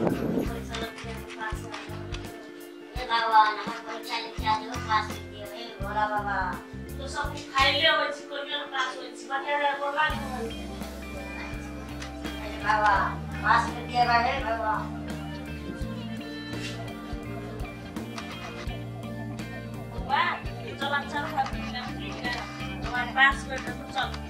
परीक्षा लिख पास हे भगवान हमर परीक्षा लिख दियो पास दियो हे भोला बाबा तो सब कुछ खाइले होय छी कोनिया पास होय छी बढ़िया बोला नहीं हे भगवान पास कर दिया हे भगवान वाह चल चल भगवान पास कर दे चल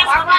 भगवान